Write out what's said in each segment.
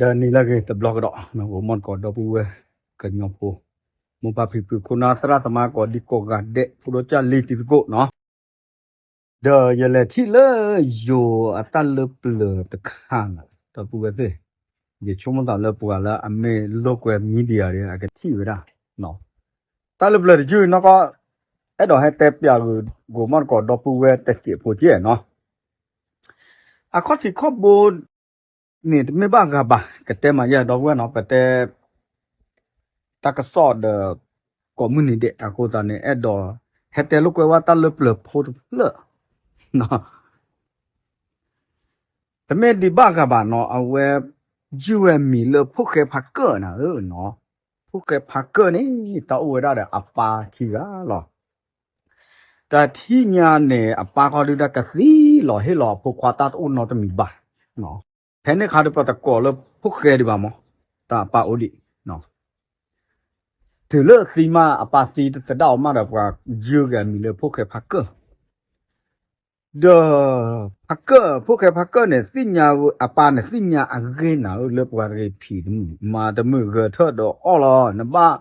တနံၤလၢအဂ့ၤတဘျီကဒီး ဂီၤမီၢ်တကိးဒီပုၢ်ဝဲၢ်ကညီဖိ မိၢ်ပၢ်ဖံဖု ခိၣ်နၢ်သရၣ်သမါ ကိးဒံကိးဂၤဒဲး ဖိဒိၣ်ကၢ်လံၤတံၤသကိးနီၤ, ဒီးယလဲၤထံၣ်လၢယိၤအတၢ်လၢပျၢၤတခါန့ၣ် ဒီပုၢ်ဝဲၢ်သ့ၣ်, ယဆိကမိၣ်သးလၢပှၤလၢအမ့ၢ်လိာ်ကွဲ media ဒီး အကထံၣ်ဝဲဒၣ် တၢ်လၢပျၢၤတယုၢ်နီၢ်ကီၢ် အဲၣ်ဒိးဟဲတဲပၠးဂုာ် ဂီၤမီၢ်တကိးဒီပုၢ်ဝဲၢ်တစဲးဖိကဲနီၤ, အခီၣ်ထံးခီၣ်ဘိ န့ၣ်တမ့ၢ်ဘၣ်ဂၤဘၣ် ကတဲမၤယဲၢ်ဒီပုၢ်ဝဲၢ်နီၤ ပတဲ တၢ်ကစီၣ်ဒီး ကိးမုၢ်နံၤဒဲးအဃိသတးန့ၣ် အဲၣ်ဒိး ဟဲတဲလိာ်ကွဲဝဲတၢ်လၢပျၢၤဖိတဖျၢၣ် တမ့ၢ်ဒံးဘၣ်ဂၤဘၣ်နီၤ အဝဲ ယုၢ်ဝဲမံၤလၢဖိၣ်ဃဲဖးကၢၣ်နၤဧၢနီၤ, ဖိၣ်ဃဲဖးကၢၣ်န့ၣ် တၢ်အိၣ်ဝဲဒၣ်ဒီးအပၢ်ခံဂၤလီၤ. တထံၣ်ညါန့ၣ် အပၢ်ခီဒုတၢ်ကသံလီၤဟ့ၣ်လီၤအဖိခွါတၢ်တအိၣ်နီတမံၤဘၣ်. ဖဲန့ၣ်ခါဒီးပတကိးလၢဖိၣ်ဃဲဒံးဘၣ်မး, တၢ်အပၢ်အိၣ်ဒံး တုၤလၢအသံမး အပၢ်သံတသဒၣ်အီၤမးဒီး ပှၤယုၢ်က့ၤအမံၤလၢဖိၣ်ဃဲဖးကၢၣ်, ဒီး ဖးကၢၣ် ဖိၣ်ဃဲဖးကၢၣ်န့ၣ် သ့ၣ်ညါ အပၢ်န့ၣ်သ့ၣ်ညါအဂ့ၢ်နၤဧၢ လၢပှၤတဂ့ၤဖံးတမုာ် မၤတမုာ်ဂဲၤထၢၣ်ဒီးအီၣ်လီၤ နဘၣ်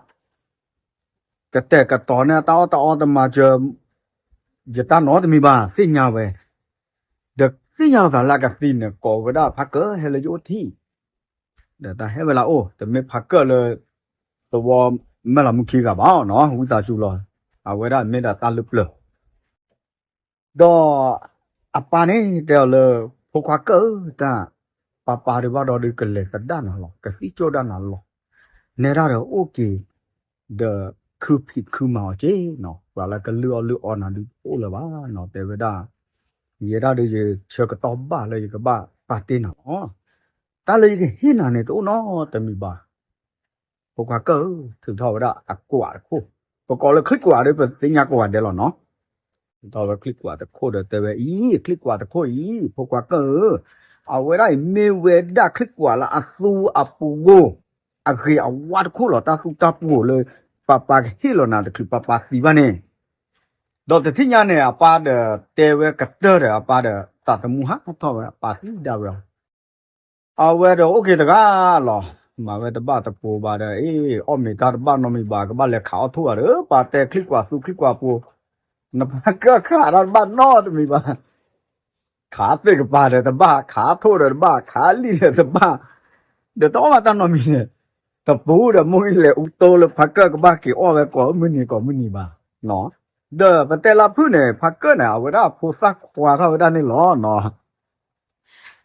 ကတဲာ်ကတီၤန့ၢ်တၢ်အီၣ်တၢ်အီတမၤစၢၤ ယတၢ်နီတမံၤဘၣ် သ့ၣ်ညါဝဲ, ဒီးသ့ၣ်ညါလိာ်သးလၢအကသံန့ၣ် ကိးဝဲဒၣ်ဖးကၢၣ်ဟဲလၢယအိၣ်ထံး, ဒီးတၢ်ဟဲဝဲလၢအအိၣ် တမ့ၢ်ဖးကၢၣ်လၢ သဝီမဲၢ်လးမူခံဂၤဘၣ်နီၤ ဝံသးစူၤလီၤ, အဝဲဒၣ်မ့ၢ်ဒၣ်တၢ်လၢပျၢၤ ဒီး အပၢ်န့ၣ်တဲအီၤလၢ ဖိခွါကၢၣ်ဧၢ တၢ် ပၢ်ပၢ်ဒုးဘၣ်ဒီးဒုးကလဲၤသဒၣ်နၤလီၤ ကသံၣ်ကၠိၣ်ဒၣ်နၤလီၤ, နဲဒၣ်ဒီးအိၣ်က့ၤ ဒီးခုဖံးခုမၤအီၤက့ၤနီၤ ပှၤလၢကလုၢ်အီၣ်လုၢ်အီနၤဒုးတအိၣ်လၢၤဘၣ်နီၤ တဲဝဲဒၣ်, ယဲဒၣ်ဒုးယဆၢကတီၢ်ဘၣ်လၢယကဘၣ်ပာ်တ့ၢ်နၤလီၤ, တၢ်လၢယကဟ့ၣ်နၤန့ၣ် တအိၣ်နီတမံၤဘၣ် ဖိခွါကၢၣ်ဧၢ ထုးထီၣ်ဝဲဒၣ်အကွးတခိၣ်, ပကိးလၢချံၣ်ကွးဒီး ပသ့ၣ်ညါကိးဂၤဒဲးလီၤနီၤ, ထုးထီၣ်ဝဲချံၣ်ကွးတခိၣ်ဒီးတဲဝဲအံၤ ချံၣ်ကွးတခိၣ်အံၤ ဖိခွါကၢၣ်ဧၢ, အဝဲဒၣ်အံၤမ့ၢ်ဝဲဒၣ်ချံၣ်ကွးလၢအသူအပူၤ အဂ့ၤအဝါတခိၣ်လီၤ, တၢ်သူတၢ်ပှိၤလၢ ပၢ်ပၢ်ကဟ့ၣ်လီၤနၤတချုးပၢ်ပၢ်သံဘၣ်န့ၣ်, ဒီးတထံၣ်ညါန့ၣ် အပၢ်ဒီးတဲဝဲကတၢၢ်ဒီး အပၢ်ဒီးသးသမူဟးထီၣ်ဝဲ အပၢ်သံဒၣ်ဝဲလီၤ အဝဲဒီးအိၣ်က့ၤတဂၤလီၤ, မၤဝဲတဘၣ်တပူၤဘၣ်ဒီး အ့ၣ် အီၣ်မ့ၤတၢ်တဘၣ်နီတမံၤဘၣ် ကဘၣ်လဲၤခးအီၣ်ထိၣ်ဘၣ်ဒီး ပၢ်တဲချံၣ်ကွးသူချံၣ်ကွးပူၤ, နပၢ်ကၢၣ်ခးတၢ်တဘၣ်နီတမံၤဘၣ်, ခးသ့ၣ်ကပၤဒီးတဘၣ် ခးထိၣ်ဒီးတဘၣ် ခးလံၣ်ဒီးတဘၣ်, ဒီးတအီၣ်ဘၣ်တၢ်နီတမံၤန့ၣ်, တပူၤဒီးမိၢ်အံၤလဲၤအူတိလၢဖးကၢၣ် ကဘၣ်က့ၤအီၣ်ဝဲကိးမုၢ်နံၤကိးမုၢ်နံၤဘၣ်, ဒီးပတဲလၢဖုၣ်န့ၣ် ဖးကၢၣ်န့ၣ် အဝဲဒၣ်ဖိသၣ်ခွါထီၣ်ဝဲဒၣ်န့ၣ်လီၤနီၤ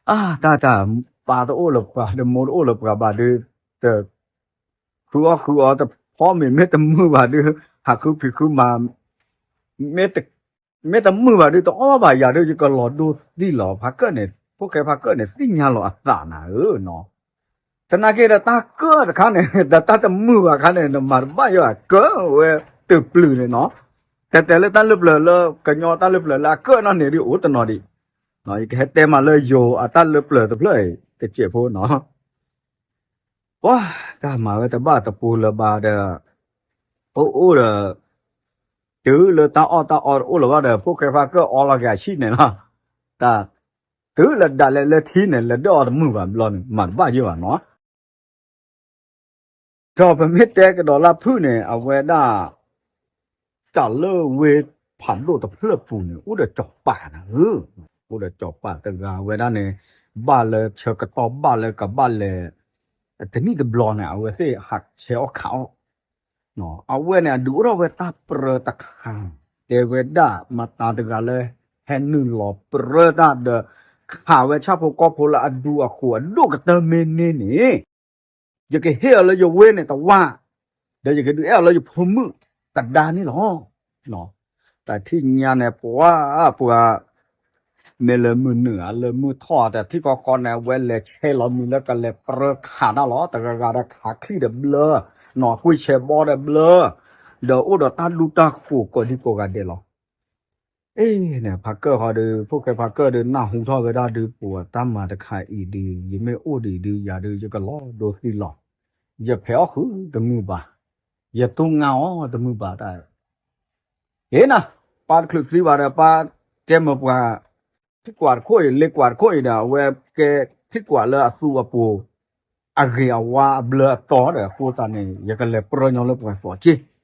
အါ တၢ်တၢ် ပၢ်တအိၣ်လၢၤပှၤ ဒီးမိၢ်တအိၣ်လၢၤပှၤဘၣ်ဒုး, တ ဃုအီၣ်ဃုအီ တဖီမ့ၤမ့ၢ်တမုာ်ဘၣ်ဒုး, ဟးဃုဖံးဃုမၤ, မ့ၢ်တမုာ်ဘၣ်ဒုး တအီၣ်ဘၣ်ယၤဒုး ယကလီၤဒိသံလီၤ ဖးကၢၣ်န့ၣ် ဖိၣ်ဃဲဖးကၢၣ်န့ၣ် သ့ၣ်ညါလီၤအသးနၤဧၢနီၤ, သနာ်က့ဒီးတၢ်ကၢၣ်တခါန့ၣ် ဒီးတၢ်တမုာ်ဘၣ်ခါန့ၣ် နမၤတဘၣ်ယၤကၢၣ်ဝဲတပျုာ်န့ၣ်နီၤ, တဲတဲလၢတၢ်လၢပျၢၤလၢ ကညီတၢ်လၢပျၢၤလၢအကၢၣ်နီၢ်န့ၣ်ဒုးအိၣ်တနီၤဒံး ယကဟဲတဲမးလၢယိၤအတၢ်လၢပျၢၤတဖျၢၣ်အံၤ တစဲးဖိနီၤ, ပှၤ တၢ်မၤဝဲတဘၣ်တပူၤလၢၤဘၣ်ဒီး, အိၣ်အိၣ်ဒီး, တုၤလၢတၢ်အီၣ်တၢ်အီတအိၣ်လၢၤဘၣ်ဒီး ဖိၣ်ဃဲဖးကၢၣ်အီလီၤက့ၤအဆံၣ်န့ၣ်လီၤ, တၢ်, တုၤလၢဒၣ်လဲာ်လၢထံန့ၣ် လဲၤဒၢၣ်အီတမုာ်ဘၣ်ဘျီန့ၣ် မၤတဘၣ်ယဲၢ်ဘၣ်နီၤ ဒီးပမ့ၢ်တဲကဒီးလၢဖုၣ်န့ၣ် အဝဲဒၣ် တၢ်လၢဝ့ၢ်ဖးဒိၣ်တဖျၢၣ်ပူၤန့ၣ် အိၣ်ဒီးစီၤပၤနၤဧၢ, အိၣ်ဒီးစီၤပၤတဂၤဝဲဒၣ်န့ၣ် ဘၣ်လၢဆၢကတီၢ်ဘၣ်လၢကဘၣ်လဲၤ တနံၣ်တဘျီန့ၣ် အဝဲသ့ၣ်ဟးဆဲးအီၣ်ခးအီၣ် အဝဲန့ၣ် အဒုးအိၣ်ထီၣ်ဝဲတၢ်ပြၢတခါ, တဲဝဲဒၣ်မတၤတဂၤလၢ ဟဲနုာ်လီၤပြၢတၢ်ဒီး ခးဝဲဆၣ်ဖိကီၢ်ဖိလၢအဒူအဃိးအဒိၣ်ကတၢၢ်မ့ၢ်န့ၢ်န့ၣ်, ယကဟ့ၣ်အီၤလၢယဝ့ၢ်န့ၣ်တဝၢ်, ဒီးယကဒုးအဲၣ်အီၤလၢယဖိမုၣ်တဒါန့ၣ်လီၤ. တထံၣ်ညါန့ၣ် ပှၤ ပှၤ မ့ၢ်လၢမုၢ်နုာ်ဧါ လၢမုၢ်ထီၣ်ဧါ တထံၣ်ဃီဃီန့ၣ် အဝဲလဲၤဆဲးလီၤမုၢ်လၢကလဲၤပြၢခးတၢ်လီၤ. တဂၤဂၤဒီးခးချံၣ်ဒီးဘျၢ, နီၢ်ကွံာ်ဆဲးဘီဒီးဘျၢ, ဒီးအိၣ်ဒီးတၢ်ဒူတၢ်ဃိးကိးဒံကိးဂၤဒဲးလီၤ. အ့ၣ်န့ၣ် ဖးကၢၣ်ဃီဒီး ဖိၣ်ဃဲဖးကၢၣ်ဒီး နၢ်ဟူထီၣ်ဝဲဒၣ်ဒုး ပှၤတၢ်မၤတခါအံၤဒုး ယမ့ၢ်အိၣ်ဒံးဒုး ယၤဒုး ယကလီၤဒိသံလီၤ. ယဖဲးအီၣ်ဃုာ်တမုာ်ဘၣ်, ယတူၢ်ငါအီၤတမုာ်ဘၣ်တၢ် အ့ၣ်နၤ, ပၢ်တချုးသံဘၣ်ဒီး ပၢ်တဲမၢပှၤ ထံၣ်ကွၢ်တခိၣ်အံၤ လ့ကွၢ်တခိၣ်အံၤဒီး အဝဲကဲထံၣ်ကွၢ်လၢအသူအပူၤ, အဂ့ၤအဝါအဘျၢအတီၤဒီး အဃိသတးန့ၣ် ယကလဲၤပြၢညီလၢပှၤသီးက့ၢ်.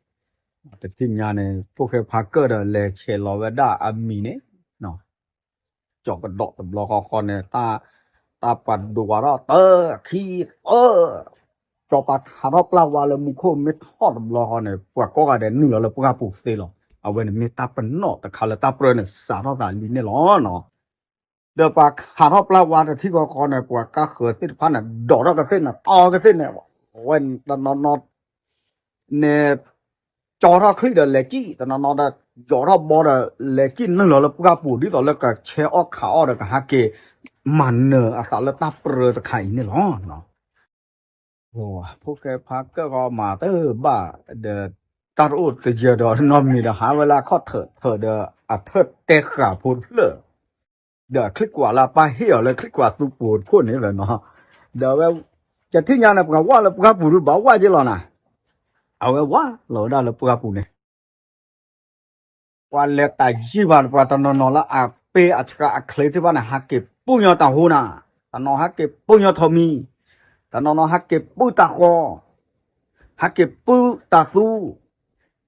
တထံၣ်ညါန့ၣ် ဖိၣ်ဃဲဖးကၢၣ်ဒီးလဲၤဆဲးလီၤဝဲဒၣ်အမံၤန့ၣ် ကၠီၤကဒီးတဘျီဃီဃီန့ၣ် တၢ်ပှၤဒိးဝဲထီၣ်တၢ်ခံသၢ ကၠီၤပၤခးထီၣ်ပျၢ်ဝါလၢမူခိၣ်မ့ၢ်ထီၣ်တဘျီဃီန့ၣ် ပှၤကိးဂၤဒဲးနုာ်လီၤလၢပှၢ်ပူၤသ့လီၤ. အဝဲန့ၣ်မ့ၢ်တၢ်ပနီၣ်တခါလၢတၢ်ပြၢန့ၣ်စးထီၣ်သးလံန့ၣ်လီၤ. ဒီးပှၤခးထီၣ်ပျၢ်ဝါတထံၣ်ဃီဃီန့ၣ် ပှၤကါဃၢၤသ့ၣ်တဖၣ်န့ၣ် ဒိးထီၣ်ကသ့ၣ်န့ၣ် တီကသ့ၣ်န့ၣ် အဝဲတနီၤနီၤ န့ၣ် ကၠီထီၣ်ချံၣ်ဒီးလဲၤစံၣ် တနီၤနီၤဒီး ယီၤထီၣ်ဘီဒီး လဲၤစံၣ်နုာ်လီၤလၢပှၢ်ပူၤဒ်သိးလၢကဆဲးအီၣ်ခးအီၣ်ဒီးကဟဲက့ၤ မၤနၢၤအသးလၢတၢ်ပြၢတခါအံၤန့ၣ်လီၤ. ဖိၣ်ဃဲဖးကၢၣ်ဃီမၤတဘၣ်ဒီး တၢ်တအိၣ်တယၢၤဒီးနီတမံၤဒီး ဟးဝဲလၢအခီၣ်ထၢၣ်ထၢၣ်ဒီး အထၢၣ်တဲဃာ်ဖိတဖျၢၣ် ဒီးအချံကွၢ်လၢအပၢ်ဟ့ၣ်အီၤလၢချံကွၢ်သူပူၤတခိၣ်န့ၣ်လီၤနီၤ. ဒီးအဝဲ ကထံၣ်ညါန့ၣ် ပှၤဝၢ်လၢပှၢ်ပူၤဒုးဘၣ်ဝၢ်က့လီၤနၤ. အဝဲဝၢ်လီၤဝဲဒၣ်လၢပှၢ်ပူၤန့ၣ် ပှၤလဲၤတၢ်ယံာ်ဘၣ် ပှၤတနီၤနီၤလၢအပ့အဆှးအချ့သ့ၣ်တဖၣ်န့ၣ် ဟးက့ၤပူၤညီတၢ်ဟူနၤ, တနီၤဟးက့ၤပူၤညီထိးမံၤ, တနီၤနီၤဟးက့ၤပူၤတၢ်ဃီ, ဟးက့ၤပူၤတၢ်သူ,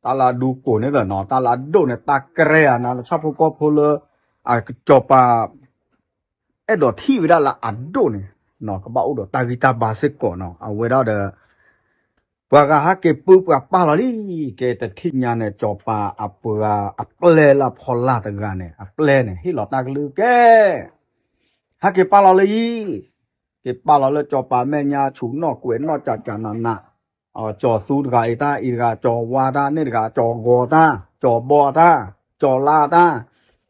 တၢ်လၢအဒူကိၣ်န့ၣ်သနီၤ တၢ်လၢအဒိၣ်န့ၣ် တၢ်ကရဲၣ်အနၤလၢဆၣ်ဖိကီၢ်ဖိလၢ အကစီၤပၤ အဲၣ်ဒိးထံၣ်ဝဲဒၣ်လၢအဒိၣ်န့ၣ် ကဘၣ်အိၣ်ဒီးတၢ်ဂံၢ်တၢ်ဘါစ့ၢ်ကီးနီၤ အဝဲဒၣ်ဒီး ပှၤဂၤဟးက့ၤပူၤပှၤပာ်လီၤလံ, ကဲတထံၣ်ညါန့ၣ် စီၤပၤအပှၤအပျဲၢ်လၢအဖီလာ်တဂၤန့ၣ် အပျဲၢ်န့ၣ် ဟ့ၣ်လီၤတၢ်ကလုၢ်ကဲ ဟဲက့ၤပာ်လီၤလၢအံၤ, က့ၤပာ်လီၤလၢစီၤပၤမဲာ်ညါဆူၣ်နီၣ်ကွဲးနီၣ်ကၠးကၠးနးနး, စီၤသူတဂၤအံၤတၢ်အံၤတဂၤ စီၤဝါတၢ် န့ၣ်တဂၤ စီၤဂီၤတၢ် စီၤဘီတၢ် စီၤလါတၢ်,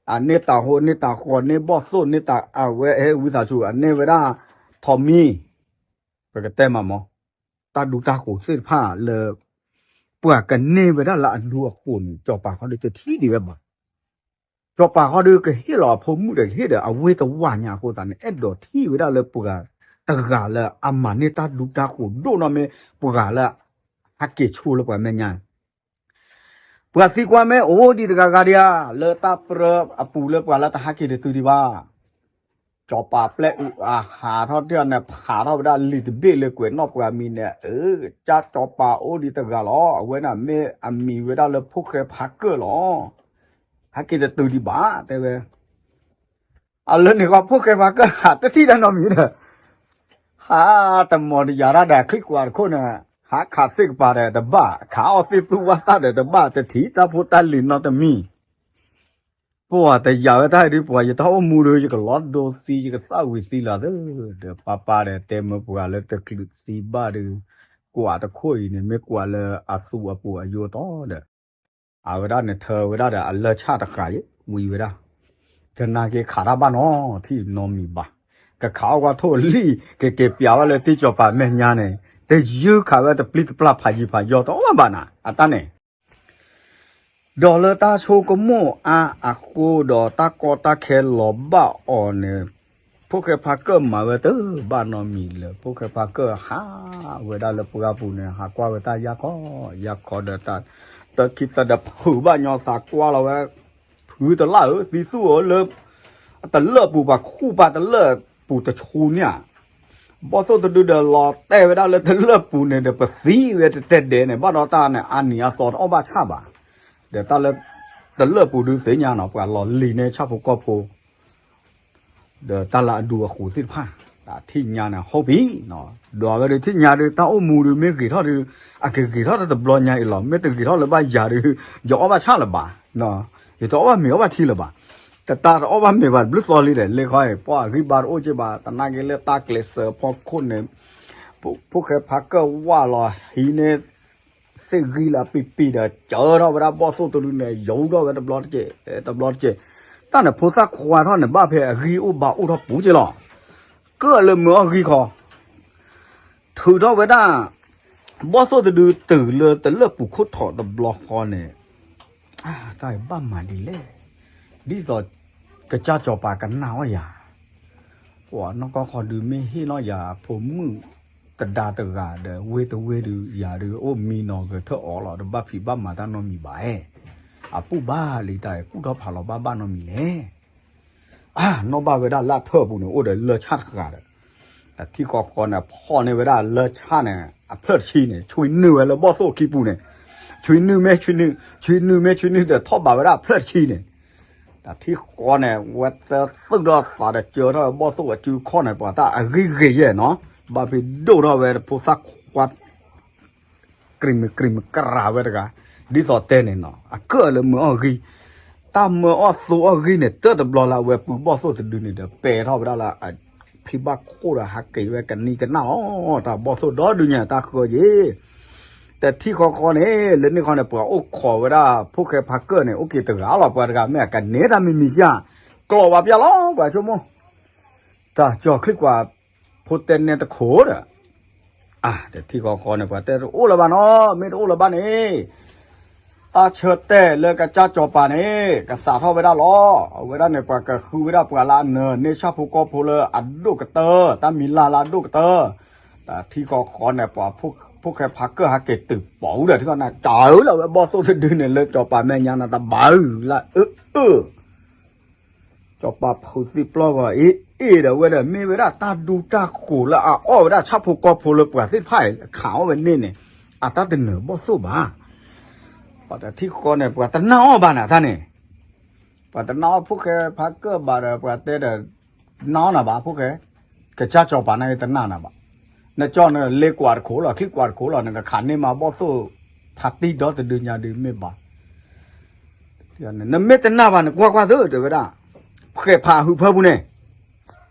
အန့ၢ်တၢ်ဟိန့ၢ်တၢ်ဃီန့ၢ်ဘီၣ်သိၣ်န့ၢ်တၢ်အဝဲဟဲဝံသးစူၤ အန့ၢ်ဝဲဒၣ် ထိးမံၤ ပကတဲမးမး တၢ်ဒူတၢ်ဃိၤသ့ၣ်တဖၣ်လၢ ပှၤကန့ၢ်ဝဲဒၣ်လၢအဒူအဃိၤန့ၣ် စီၤပၤခီဒုးတထံၣ်ဒံးဝဲဘၣ်. စီၤပၤခီဒုးကဟ့ၣ်လီၤအဖိမုၣ်ဒီးကဟ့ၣ်ဒီးအဝ့ၢ်တဝၢ်ညါအဃိသတးန့ၣ် အဲၣ်ဒိးထံၣ်ဝဲဒၣ်လၢပှၤတဂၤလၢအမၤန့ၢ်တၢ်ဒူတၢ်ဃိၤဒိၣ်နီၢ်မ့ၢ်ပှၤလၢ ဟဲက့ၤဆိလၢပှၤမဲာ်ညါ ပှၤသံကွၢ်မ့ၢ်အိၣ်ဒံးတဂၤဂၤဒံးဧါ, လၢတၢ်ပြၢအပူၤလၢပှၤလၢတဟဲက့ၤတတုၤဒံးဘၣ်. စီၤပၤပျဲၢ်အုးအဟးထီၣ်တၢ်န့ၣ် ဖးထီၣ်ဝဲဒၣ်လံာ်တဘ့ၣ်လၢကွဲးနီၣ်ပှၤမံၤန့ၣ်, အၢ ကၢ်စီၤပၤအိၣ်ဒံးတဂၤလီၤ, အဝဲန့ၣ်မ့ၢ်အမံၤဝဲဒၣ်လၢဖိၣ်ဃဲဖးကၢၣ်လီၤ. ဟဲက့ၤတတုၤဒံးဘၣ် တဲဝဲ အလၢန့ၣ်ဃီဖိၣ်ဃဲဖးကၢၣ်ဟးတထံၣ်တၢ်နီတမံၤဒီး ဟးတမီၤတယာ်တၢ်ဒီးချံကွၢ်တခိၣ်န့ၣ်, ဟးခးသ့ၣ်ကပၤဒီးတဘၣ်, ခးအီၣ်သ့ၣ်သူၣ်ဝၣ်သၣ်ဒီးတဘၣ်, တထံၣ်တၢ်ဖိတၢ်လံၤနီတမံၤ. ပှၤတယာ်ဝဲတၢ်ဒုး ပှၤယတၢ်အိၣ်မူဒီး ယကလီၤဒိသံ ယကသၣ်ဝံၤသံလီၤသၢ, ဒီးပၢ်ပၢ်ဒီးတဲမၢပှၤလၢ တချုးသံဘၣ်ဒီး ကွၢ်တခိၣ်အံၤန့ၣ် မ့ၢ်ကွၢ်လၢအသူအပူၤအယိတီဒီး အဝဲဒၣ်န့ၣ်ထၢဝဲဒၣ်ဒီးအလၢၢ်ဆၣ်တဃာ်ယဲ ဝံၤဝဲဒၣ်, တနာ်က့ၤခးတၢ်ဘၣ်နီတထံၣ်နီတမံၤဘၣ်. ကခးအီၣ်ကွၢ်ထိၣ်လံ, ကက့ၤပျးဝဲလၢသ့ၣ်စီၤပၤမဲာ်ညါန့ၣ်, တယုၢ်ခးဝဲတပျံၤတပျၢ်ဖးယံၤဖးယီၤတအိၣ်ဘၣ်ဘၣ်နၤ အတၢ်န့ၣ် ဒီးလၢတၢ်ဆိကမိၣ်အါအဃိဒီးတၢ်ကီတၢ်ခဲလီၤဘၣ်အီၤန့ၣ်, ဖိၣ်ဃဲဖးကၢၣ်မၤဝဲတဘၣ်နီတမံၤလၢၤ, ဖိၣ်ဃဲဖးကၢၣ်ဟးဝဲဒၣ်လၢပှၢ်ပူၤန့ၣ် ဟးကွၢ်ဝဲတၢ်ယၢ်ခီယၢ်ခီဒီး တၢ်ခံသၢဒီးဖုးဘၣ်ညီသးကွၢ်လီၤဝဲ, ဖုတလၢ်ဧၢ သံသူၣ်ဧၢလၢ တလၢၢ်ပူၤပှၤခူၣ်ပာ်တလၢၢ်ပူၤတဆူန့ၣ်ဧါ ဘီၣ်သိၣ်တဒုဒီးလီၤတဲာ်ဝဲဒၣ်လၢတလၢၢ်ပူၤန့ၣ်ဒီး ပသံဝဲတတဲဒဲးန့ၣ် ဘၣ်ဒီးတၢ်န့ၣ် အါနံၤအါသီတအီၣ်ဘၣ်ဆၣ်ဘၣ်, ဒီးတၢ်လၢ တလၢၢ်ပူၤဒုးသ့ၣ်ညါနီၤ ပှၤလီၤလံၤန့ၣ်ဆၣ်ဖိကီၢ်ဖိ ဒီးတၢ်လၢအဒူအဃိၤသ့ၣ်တဖၣ် တထံၣ်ညါန့ၣ် ဟုတ်ပြီနီၤ ဒီးအဝဲဒုးထံၣ်ညါဒုး တၢ်အိၣ်မူဒုး မ့ၢ်ဂ့ၤထီၣ်ဒုး အကဂ့ၤထီၣ်တဘျီညါအံၤလီၤ. မ့ၢ်တဂ့ၤထီၣ်လၢၤဘၣ်ယၤဒုး ယအီၣ်ဘၣ်ဆၣ်လၢၤဘၣ်, ယတအီၣ်ဘၣ်မ့ၤအီၣ်ဘၣ်ထံလၢၤဘၣ်, တတၢ်တအီၣ်ဘၣ်မ့ၤဘၣ်တဘျုးသီလံဒီး လ့ခီအံၤ ပှၤအဂံၢ်ဘါတအိၣ်က့ဘၣ်, တနာ်က့ၤလၢတၢ်ကျဲးစၢးဖီခိၣ်န့ၣ် ဖိၣ်ဃဲဖးကၢၣ်ဝၢ်လီၤဟံးန့ၢ် သ့ၣ်ဂံၢ်လၢအပံပံဒီး စၢထီၣ်ဝဲဒၣ်ဘီၣ်သိၣ်တဒုန့ၣ် ယိးထီၣ်ဝဲတဘျီတက့ၢ်, တဘျီတက့ၢ်, တၢ်န့ၣ်ဖိသၣ်ခွါထီၣ်န့ၣ် ဘၣ်ဖဲအဂံၢ်အိၣ်ဘါအိၣ်ထီၣ်ပူၤက့လီၤ. ကၢၣ်လၢမုၢ်အီၣ်ဂံၢ်ခီ ထုးထီၣ်ဝဲဒၣ် ဘီၣ်သိၣ်တဒုတုၤလၢတလၢၢ်ပူၤခိၣ်ထီၣ်တဘျီဃီန့ၣ်, တၢ်ဘၣ်မၤဒ်လဲၣ်, ဒ်သိးကစၢ်စီၤပၤကနၣ်အီၣ်ယၤ ပှၤနီၢ်ကီၢ်ခီဒုးမ့ၢ်ဟ့ၣ်လီၤယၤဖိမုၣ်တဒါတဂၤဒီး ဝ့ၢ်တဝ့ၢ်ဒုး ယၤဒုးအိၣ်မံနီၤဂဲၤထၢၣ်အီၤလီၤ တဘၣ်ဖံးဘၣ်မၤတၢ်နီတမံၤဘၣ်ဧါ. အပူၣ်ဘၣ်လံတၢ် ကူၣ်ထီၣ်ဖးလီၤဘၣ်ဘၣ်နီတမံၤလဲၣ်. အနီၢ်ဘၣ်ဝဲဒၣ်လၢအထၢၣ်အပူၤန့ၣ် အိၣ်ဒီးလၢၢ်ဆၣ်တဃာ်ဒီး တထံၣ်ဃီဃီန့ၣ် ဖီၣ်န့ၢ်ဝဲဒၣ်လၢဆၣ်န့ၣ် အဖျၢၣ်တဆံန့ၣ် ဆွံနုာ်ဝဲလၢဘီၣ်သိၣ်ခံပူၤန့ၣ်, ဆွံနုာ်မ့ၢ်ဆွံနုာ်, ဆွံနုာ်မ့ၢ်ဆွံနုာ်ဒီးထီၣ်ဘးဝဲဒၣ်အဖျၢၣ်တဆံန့ၣ်, တထံၣ်ဃီန့ၣ် ဝဲသၢသုၣ်ထီၣ်သးဒီးကၢထီၣ်ဝဲဘီၣ်သိၣ်အစုခီၣ်န့ၣ် ပှၤတၢ်အဂံၢ်ဂ့ၤယဲၢ်နီၤ, ဘၣ်ဖဲဒိၣ်ထီၣ်ဝဲဖိသၣ်ခွါ ကြံးမုၢ်ကြံးမုၢ်ကြၤဝဲတဂၤ, ဒ်သိးတဲန့ၣ်နီၤ အကၢၣ်လၢမၢအီၣ်ဂံၢ်, တၢ်မၢအီၣ်သိအီၣ်ဂံၢ်န့ၣ် တၢၢ်တဘျီလၢအဝဲပုၢ်ဘီၣ်သိၣ်တဒုန့ၣ်ဒီး ပဲာ်ထီၣ်ဝဲဒၣ်လၢ ဖံဘၣ်ခိၣ်ဒီးဟးက့ၤဝဲကနံကနၣ်လီၤ, တၢ်ဘီၣ်သိၣ်ဒီဒုညါတၢ်ဃၢယ့ၣ်, တထံၣ်ဃီဃီန့ၣ် လၢန့ၣ်ခီန့ၣ် ပှၤအိၣ်ခိးဝဲဒၣ် ဖိၣ်ဃဲဖးကၢၢ်န့ၣ် အိၣ်က့ၤတဂၤလီၤ, ပှၤတဂၤမ့ၢ်အကန့ၢ်တၢ်မံၤမံၤယါ, ကျီၢ်ဘၣ်ပျၢ်လီၤ ပှၤဆိကမိၣ် တၢ်ကၠီၤချံကွၢ်ဖိတဲနဲတခိၣ်ဒီး တထံၣ်ဃီဃီန့ၣ် ပှၤတဲတအိၣ်လၢၤဘၣ်နီၤ, မ့ၢ်တအိၣ်လၢၤဘၣ်န့ၣ် တၢ်ဆၢတဲာ်လၢကစၢ်စီၤပၤန့ၣ် ကစးထီၣ်ဝဲဒၣ်လီၤ, အဝဲဒၣ်န့ၣ် ပှၤကဃုဝဲဒၣ်ပှၤလၢအနၢၤန့ၢ်ဆၣ်ဖိကီၢ်ဖိလၢအဒိၣ်ကတၢၢ်, တၢ်မံၤလၢ်လၢအဒိၣ်ကတၢၢ်, တထံၣ်ဃီဃီန့ၣ် ပှၤဖိၣ်ဃဲဖးကၢၢ်ဟးက့ၤတုၤပိာ်ဝဲဒီး ထံၣ်ဃီန့ၣ် ကးလၢဝဲဘီၣ်သိၣ်တဒုန့ၣ် လၢစီၤပၤမဲာ်ညါန့ၣ် တဘၣ်အုၣ်လၢအအၢ စီၤပၤဖုးသံပျီၢ်ဂီၤအ့ၣ်အ့ၣ်ဒီးဝဲဒီး မ့ၢ်ဝဲဒၣ်တၢ်ဒူတၢ်ဃိၤလၢအအီၣ်ဝဲဒၣ်ဆၣ်ဖိကီၢ်ဖိလၢပှၤသ့ၣ်တဖၣ်အံၤ ခးအီၣ်ဝဲန့ၣ်န့ၣ် အတၢ်တနၢၤဘီၣ်သိၣ်ဘၣ်. ပှၤတထံၣ်ဃီန့ၣ် ပှၤတနာ်အီၤဘၣ်န့ၣ်တၢ်န့ၣ်, ပှၤတနာ်အီၤဖိၣ်ဃဲဖးကၢၢ်ဘၣ်ဒီး ပှၤတဲဒီး နာ်အီၤနၤဘၣ်ဖိၣ်ဃဲ, ကစၢ်စီၤပၤန့ၣ်တနာ်နၤဘၣ်. နကၠီန့ၣ် လ့ကွၢ်တခိၣ်လီၤ ချံကွၢ်တခိၣ်လီၤ နကခးန့ၢ်မးဘီၣ်သိၣ်ဖးတံၢ်ဒီတဒုညါဒုးမ့ၢ်ဘၣ် နမ့ၢ်တနာ်ဘၣ်န့ၣ် ကွၢ်ကွၢ်သု တဲဝဲဒၣ်, ဖှဲးဖးအဟုးဖၢပူၤန့ၣ်,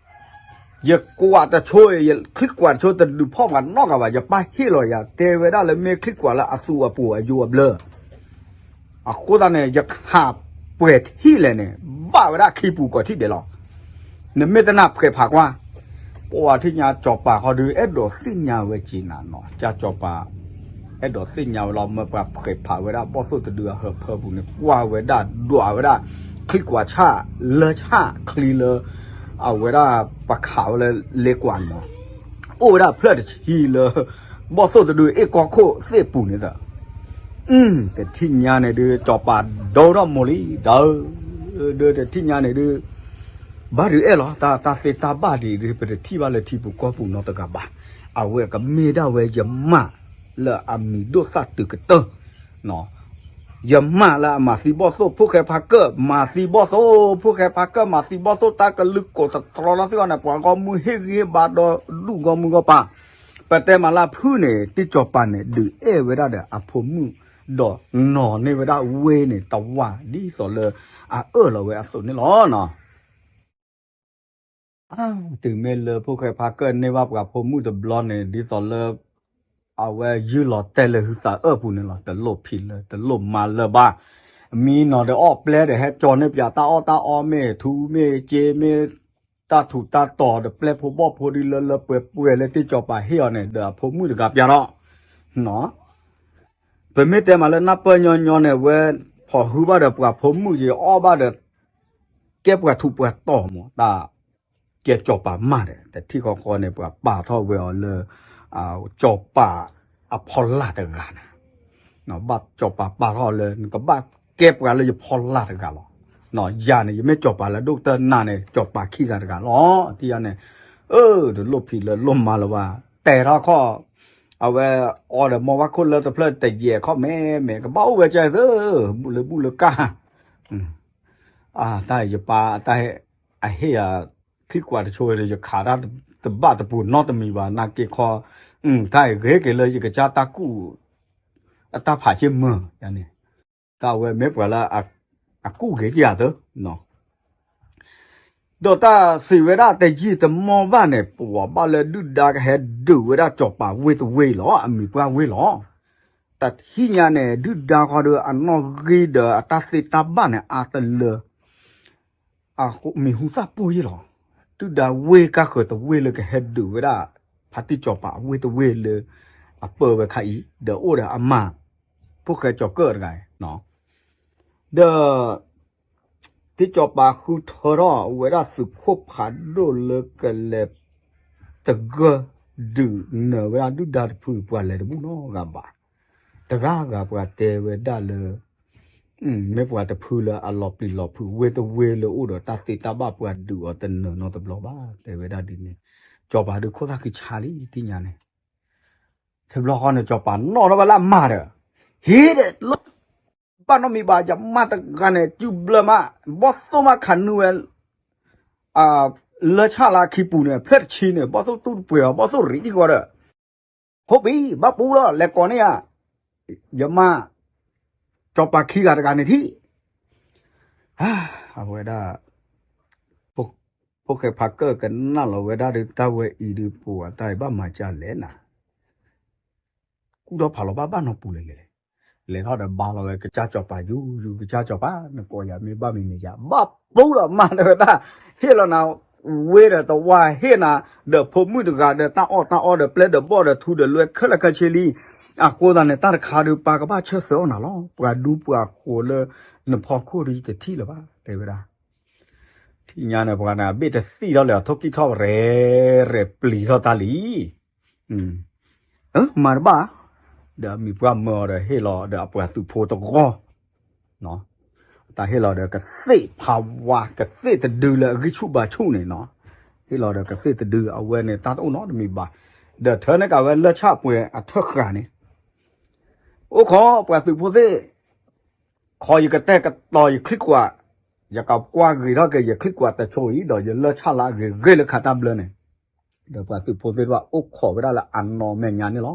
ယကွၢ်တဆိ ယချံကွၢ်တဆိတဒုးဖီၣ်ပှၤနီတဂၤဘၣ်, ယပၢ်ဟ့ၣ်လီၤယၤ တဲဝဲဒၣ်လၢမ့ၢ်ချံကွၢ်လၢအသူအပူၤအယိအဘျၢ အဃိသတးန့ၣ် ယခးပှဲၤထံၣ်လဲၣ်န့ၣ် ဘၣ်ဝဲဒၣ်ခံပူၤကိးထံၣ်ဒဲးလီၤ. နမ့ၢ်တနာ်ဖှဲးဖးကွၢ်, ပှၤထံၣ်ညါစီၤပၤဃီဒုး အဲၣ်ဒိးသ့ၣ်ညါဝဲက့ၤနၤနီၤ, ကၢ်စီၤပၤ အဲၣ်ဒိးသ့ၣ်ညါဝဲလီၤ မၢပှၤဖှဲးဖးဝဲဒၣ်ဘီၣ်သိၣ်တဒုအဟၢဖၢပူၤန့ၣ် ကွၢ်ဝဲဒၣ်ဒွးဝဲဒၣ် ချံကွၢ်ဆၣ် လၢဆၣ်ချံလၢ အဝဲဒၣ်ပခးဝဲလၢလ့ကွၢ်န့ၣ်မး အိၣ်ဝဲဒၣ်ဖျၢၣ်တဆံလၢ ဘီၣ်သိၣ်တဒုအ့ၣ်ကီခိၣ်သ့ၣ်ပူၤန့ၣ်သၢ တထံၣ်ညါန့ၣ်ဒုး စီၤပၤဒိထီၣ်မိၢ်လံ ဒီး ဒီးတထံၣ်ညါန့ၣ်ဒုး ဘၣ်ဒုးအဲၣ်လီၤ တၢ် တၢ်သ့တၢ်ဘၣ်ဒံးဒုး ပတထံၣ်ဘၣ်လၢထံပူၤကီၢ်ပူၤနီတဂၤဘၣ်. အဝဲကမ့ၢ်ဒၣ်ဝဲယမၢ်လၢအမံၤဒိၣ်သၣ်တုၤကတၢၢ် ယမၢ်လၢအမၤသံဘီၣ်သိၣ် ဖိၣ်ဃဲဖးကၢၢ် မၤသံဘီၣ်သိၣ် ဖိၣ်ဃဲဖးကၢၢ် မၤသံဘီၣ်သိၣ် တၢ်ကလုၢ်ကိးသတြီလီၤသ့ၣ်အီၤန့ၣ် ပှၤဂီၢ်မုၢ်ဟ့ၣ်ဂံၢ်ဟ့ၣ်ဘါဒီးဒူၣ်ဂီၢ်မုၢ်ဂီၢ်ပၤ ပတဲမၤလၢအဖုၣ်န့ၣ် တံၢ်စီၤပၤန့ၣ် ဒုးအဲၣ်ဝဲဒၣ်ဒီးအဖိမုၣ် ဒီးနီၤန့ၢ်ဝဲဒၣ်ဝ့ၢ်န့ၣ် တဝၢ်ဒ်သိးလၢအအၢၣ်လီၤဝဲအသိးန့ၣ်လီၤ. တုၤမ့ၢ်လၢဖိၣ်ဃဲဖးကၢၢ်န့ၢ်ဘၣ်ပှၤဖိမုၣ်တဘျီန့ၣ် ဒ်သိးလၢ အဝဲယုၢ်လီၤတဲာ်လၢဟုသးအၢၣ်ပူၤန့ၣ်လီၤ. တလိၣ်ဖံးလၢ တလိၣ်မၤလၢၤဘၣ်. မံနီၤဒီးအီၣ်ပျဲဒီး ဟဲကၠီန့ၢ်ပၠးတၢ်အီၣ်တၢ်အီ မ့ၢ်ထူမ့ၢ်စ့မ့ၢ် တၢ်ထူးတၢ်တီၤဒီး ပျဲၢ်ဖိဘီၣ်ဖိဒ်လၢလၢပှဲၤပှဲၤလၢတံၢ်စီၤပၤဟ့ၣ်အီၤန့ၣ် ဒီးအဖိမုၣ်တဂၤပျၢ်ထီၣ် ပမ့ၢ်တဲမးလၢနၢ်ပၢၢ်ညီညီန့ၣ် ဝဲဖီၣ်ဟုဘၣ်ဒီးပှၤဖိမုၣ်က့ၤအီၣ်ဘၣ်ဒီး ကဲပှၤထူးပှၤတီၤမး တၢ်ကဲစီၤပၤမၢ်ဒီး တထံၣ်ဃီဃီန့ၣ် ပှၤပာ်ထီၣ်ဝဲအီၤလၢ စီၤပၤအဖီလာ်တဂၤန့ၣ် ဘၣ်စီၤပၤပာ်ထီၣ်လၢ နကဘၣ်ကဲပှၤလၢယဖီလာ်တဂၤလီၤ. ယၤန့ၣ် ယမ့ၢ်စီၤပၤလၢဒိၣ်ကတၢၢ် နၤန့ၣ် စီၤပၤခံဂၤတဂၤလီၤ. တထံၣ်ညါန့ၣ် အၢ တလိၣ်ဖံးလၢလိၣ်မၤလၢၤဘၣ် တဲထီၣ်ခီၣ် အဝဲအီဒီးမီၢ်ဝၣ်ခိၣ်လၢတဖျၢၣ်တယဲၢ်ခီၣ်မဲမဲ ကဘၣ်အိၣ်ဝဲကၢ်သၢ ဘူၣ်လၢဘူၣ်လၢကၢ် အတၢ်ယပၢ် အတၢ်ဟ့ၣ် အဟ့ၣ်ယၤ ချံကွၢ်တဆိဝဲဒီး ယခးတၢ်တဘၣ်တပူၤနီတမံၤဘၣ် နာ်က့ခီ တၢ်အံၤဂ့ၤက့ၤလၢယကစၢ်တၢ်ကူၣ် အတၢ်ဖးက့ၢ်မၢယၤန့ၣ် တၢ်ဝဲမ့ၢ်ပှၤလၢ အကူၣ်ဂ့ၤက့ၤယၤသၢ ဒီးတၢ်စံးဝဲဒၣ်တယံာ်တမီၢ်ဘၣ်န့ၣ် ပှၤဘၣ်လၢဒုၣ်ဒါကဟဲဒုးဝဲဒၣ်စီၤပၤဝ့ၢ်တဝ့ၢ်လီၤ အမံၤပှၢ်ဝ့ၢ်လီၤ. တထံၣ်ညါန့ၣ် ဒုၣ်ဒါဃီဒီးအနီၣ်ဂံၢ်ဒီးအတၢ်သ့တၢ်ဘၣ်န့ၣ် အါတလၢ မံၤဟူသၣ်ပိၢ်ယ့ၢ်လီၤ. ဒုၣ်ဒါဝ့ၢ်ကါဃၢၤတဝ့ၢ်လၢကဟဲဒုးဝဲဒၣ် ဖါတံၢ်စီၤပၤအဝ့ၢ်တဝ့ၢ်လၢ အပၢဝဲခါအံၤ ဒီးအိၣ်ဒီးအမါ ဖိၣ်ဃဲကၠီၤကၢၣ်တဂၤအံၤ ဒီး တံၢ်စီၤပၤဃုထၢထီၣ်ဝဲဒၣ်သုးခိၣ်ဖးဒိၣ်လၢကလဲၤတဂၢၢ်ဒုးနၢၤဝဲဒၣ်ဒုၣ်ဒါတဖုပှၤလဲၤတဘူၣ်နီတဂၤဘၣ်. တဂၤဂၤပှၤတဲဝဲဒၣ်လၢ မ့ၢ်ပှၤတဖုလၢအလီၤပျံၤလီၤဖုးဝ့ၢ်တဝ့ၢ်လၢအိၣ်ဒီးတၢ်သ့တၢ်ဘၣ်ပှၤဒုးအီၤတနၢၤနီတဘျီဘၣ် တဲဝဲဒၣ်ဒ်န့ၣ်. စီၤပၤဒုးခိၣ်သၣ်ဃံဆါလံ သ့ၣ်ညါန့ၣ်, တဘျီဃီန့ၣ် စီၤပၤနီၣ်ထီၣ်ဝဲလၢအမါဒီး, ဟ့ၣ်ဒီးလၢ ဘၣ်နီတမံၤဘၣ် ယမါတဂၤန့ၣ် စုဘျၢမး, ဘီၣ်သိၣ်မးခးနုာ်ဝဲ လၢဆၣ်လၢအခံပူၤန့ၣ် ဖျၢၣ်တဆံန့ၣ် ဘီၣ်သိၣ်တူၢ်တပှဲၤအီၤ ဘီၣ်သိၣ်ရံးတံၢ်ဃီဒီး, ဟိပံၤ ဘၣ်ပူလီၤ လဲၤကိးန့ၢ်ဧါ, ယမါ စီၤပၤခံဂၤတဂၤန့ၣ်ထံၣ်, အဝဲဒၣ် ဖိၣ်ဃဲဖါကၢၢ်ကနၣ်လီၤဝဲဒၣ်ဒီး တၢ်ဝဲအံၤဒုး ပှၤတၢ်အံၤဘၣ်မၤကၢ်လဲၣ်နၤ, ကူၣ်ထီၣ်ဖးလီၤဘၣ်ဘၣ်နီတပူၤလဲၣ်လဲၣ်, လဲၤထီၣ်ဒီးဘါလီၤဝဲကစၢ်စီၤပၤယူၤယူၤ ကစၢ်စီၤပၤ နကိးယၤမ့ၢ်ဘၣ်မံၤမံၤယၤ ဘၣ်ပူဒီးမါတဲဝဲဒၣ်, ဟ့ၣ်လီၤနၤ ဝ့ဒီးတဝါ ဟ့ၣ်နၤ ဒီးဖိမုၣ်တဂၤဒီး တၢ်အီၣ်တၢ်အီဒီး ပျဲၢ်ဒီးဘီၣ်ဒီး ထူဒီးလွဲခဲလၢာ်ခဲဆ့လံ, အဃိသတးန့ၣ် တၢ်တခါဒုး ပၢ်ကဘၣ်ဆၢသၢအီၣ်နၤလီၤ, ပှၤဒူပှၤဃိၤလၢ နဖီခိၣ်ဒုးယတထံၣ်လၢၤဘၣ် တဲဝဲဒၣ် ထံၣ်ညါန့ၣ် ပှၤန့ၣ် အဘ့ၣ်တသံၣ်ထီၣ်လၢအထိၣ်ကံၣ်ထီၣ်ရဲၣ် ရဲၣ်ပျံၤထီၣ်တၢ်လံ, မၤတဘၣ်, ဒီးမံၤပှၢ်မၢအီၤဒီးဟ့ၣ်လီၤဒီးအပှၤသုးဖိတဂီၢ်, တၢ်ဟ့ၣ်လီၤဒီးကသ့ၣ်ဖးဝါ ကသ့ၣ်တဒုလၢအဂံၢ်ဆူၣ်ဘါဆူၣ်န့ၣ်နီၤ, ဟ့ၣ်လီၤဒီးကသ့ၣ်တဒု အဝဲန့ၣ် တၢ်တအိၣ်နီတမံၤဘၣ်, ဒီးထၢန့ၢ်ကးဝဲလၢဆၣ်ပှဲၤအထၢၣ်ဃာ်န့ၣ်, အိၣ်ခိးပှၤသုးဖိသ့ၣ် ခီယကတဲာ်ကတီၤယချံကွၢ်, ယကကွၢ်ဂ့ၤထီၣ်က့ၤယချံကွၢ်တဆိအံၤ ဒီးယလၢဆၣ်လၢအဂ့ၤဂ့ၤလၢခးတၢ်ဘျၢန့ၣ်, ဒီးပှၤသုးဖိသ့ၣ်တဖၣ်အိၣ်ခိးဝဲဒၣ်လၢအနီၢ်မဲာ်ညါန့ၣ်လီ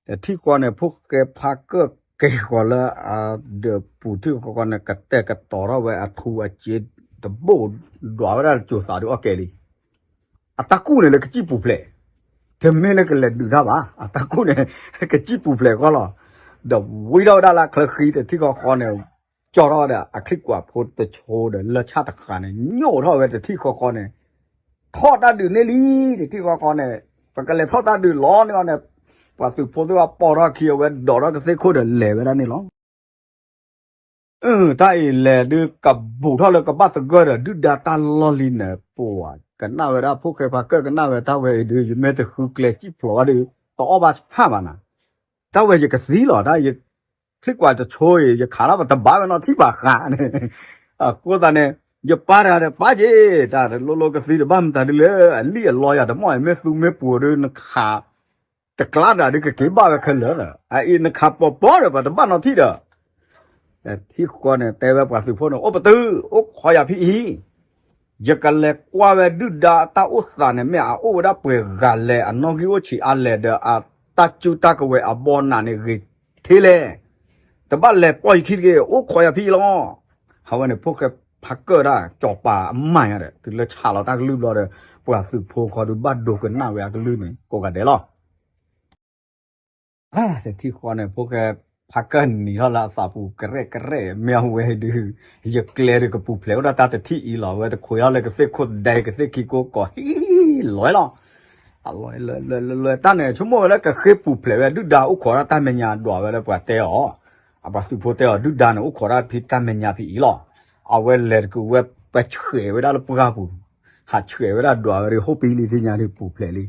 ၤ. ဒီးထံၣ်ဃီန့ၣ် ဖိၣ်ဃဲဖါကၢၢ်က့ၤဃီၤလၢအဒၢးပူၤထံၣ်ဃီဃီန့ၣ် ကတဲာ်ကတီၤထီၣ်ဝဲအထူအစ့တဘိၣ် ဒွးဝဲဒၣ်တစိၤသးဒုးအီၣ်ကဲလံ အတၢ်ကူၣ်န့ၣ်လၢကစံၣ်ပူၤဖျဲး, တမ့ၢ်လၢကလဲၤဒုးတၢ်ဘၣ်, အတၢ်ကူၣ်န့ၣ် ကစံၣ်ပူၤဖျဲးဃီလီၤ. ဒီးဝံထီၣ်ဝဲဒၣ်လၢချၢဃံတထံၣ်ဃီဃီန့ၣ်, ကၠီထီၣ်ဝဲဒၣ်အချံကွၢ်ဖိတဆိဒီးလၢဆၣ်တဃာ်န့ၣ် ညိးထီၣ်ဝဲတထံၣ်ဃီဃီန့ၣ်, ထီၣ်တၢ်ဒုးန့ၢ်လံ, တထံၣ်ဃီဃီန့ၣ်, ပကလဲၤထီၣ်တၢ်ဒုးလီၤန့ၣ်အီၤန့ၣ်, ပှၤသုးဖိသ့ၣ်တဖၣ်ပိာ်ထီၣ်ခံအဝဲဒိးထီၣ်ကသ့ၣ်ခိၣ်ဒီးလဲၤဝဲဒၣ်န့ၣ်လီၤ. တၢ်အံၤလဲၤဒုးကဘူးထီၣ်လၢကဘၣ်သဂၢၢ်ဒီး ဒုၣ်ဒါတၢ်လီၢ်လံန့ၣ် ပှၤကနၣ်ဝဲဒၣ် ဖိၣ်ဃဲဖါကၢၢ်ကနၣ်ဝဲတၢ်ဝဲအံၤဒုး ယမ့ၢ်တဃုကျဲစံၣ်ဖျိးဘၣ်ဒီး တအီၣ်ဘၣ်ဆၣ်ဘၣ်နၤ, တၢ်ဝဲယကသံလီၤ တၢ်ယချံကွၢ်တဆိအံၤ ယခးထီၣ်ပတဘၣ်ဝဲနီတထံၣ်ဘၣ်ဃးန့ၣ်, အဃိသတးန့ၣ် ယပၢ်တဂၤဒီးပၢ်က့ၤ တၢ်တလိၣ်လိၣ်ကသံတဘၣ်မတၤဒုးလၢ အလံၣ်အလီယၤတမီၢ်အံၤ မ့ၢ်သူမ့ၢ်ပှိၤဒုး နခး တကျါတၢ်ဒုးကက့ၤဘၣ်ဝဲခဲလၢာ်, အအံၤနခးပီၤပီၤဒီး ပှၤတဘၣ်နီထံၣ်ဒီး, ထံဃီန့ၣ် တဲဝဲပှၤသုးဖိန့ၣ် အိၣ်ပတုာ် အိၣ်ခိးယၤဖံအံၤ, ယကလဲၤကွၢ်ဝဲဒုၣ်ဒါအတၢ်အိၣ်သးန့ၣ် မ့ၢ်အအိၣ်ဝဲဒၣ်ပှဲၤဂၤလဲၣ် အနီၣ်ဂံၢ်အိၣ်ဆံးအါလဲၣ်ဒီး အတၢ်စုတၢ်ကဝဲၤအဘီနၢ်န့ၣ်ဂ့ၤထဲလဲၣ်, တဘၣ်လဲၤပိာ်ယခံတဂ့ၤ အိၣ်ခိးယၤဖံအံၤလီၤ. ဟးဝဲန့ၣ် ဖိၣ်ဃဲဖါကၢၢ်ဒၣ် စီၤပၤအမါညါဒီး တုၤလၢဆးလီၤတၢ်ကလုၢ်ဘျီဒီး ပှၤသုးဖိဃီဒုးဘၣ်ဒိကနၣ်ဝဲအကလုၢ်န့ၣ် ကိးဂၤဒဲးလီၤ. တထံၣ်ဃီန့ၣ် ဖိၣ်ဃဲဖါကၢၢ်နံၤထီၣ်လၢအသးပူၤ ကရဲၣ်ကရဲၣ် မ့ၢ်အဝဲဒုး ယကျဲဒုးကပူၤဖျဲးဝဲဒၣ်တၢ်တထံၣ်အံၤလီၤ. အဝဲတခွဲးထီၣ်လၢကသ့ၣ်ခိၣ်ဒဲကသ့ၣ်ခံကိးကီးဟံးလီၤလီၤ. အလီၤလၢလၢလၢတၢ်န့ၣ် ဆိကမိၣ်ဝဲလၢကဃ့ပူၤဖျဲးဝဲ ဒုၣ်ဒါအိၣ်ခိးဒၣ်တၢ်မဲာ်ညါဒွးဝဲလၢပှၤတဲအီၤ, အပှၤသုးဖိတဲအီၤ ဒုၣ်ဒါန့ၣ် အိၣ်ခိးဒၣ်ဖံတၢ်မဲာ်ညါဖံအံၤလီၤ. အဝဲလဲၤတကုးဝဲပဆှဲးဝဲဒၣ်လၢပှၢ်ပူၤ, ဟးဆှဲးဝဲဒၣ်ဒွးဝဲဒီး ဟိၣ်ပံလံသ့ၣ်ညါဒီးပူၤဖျဲးလံ.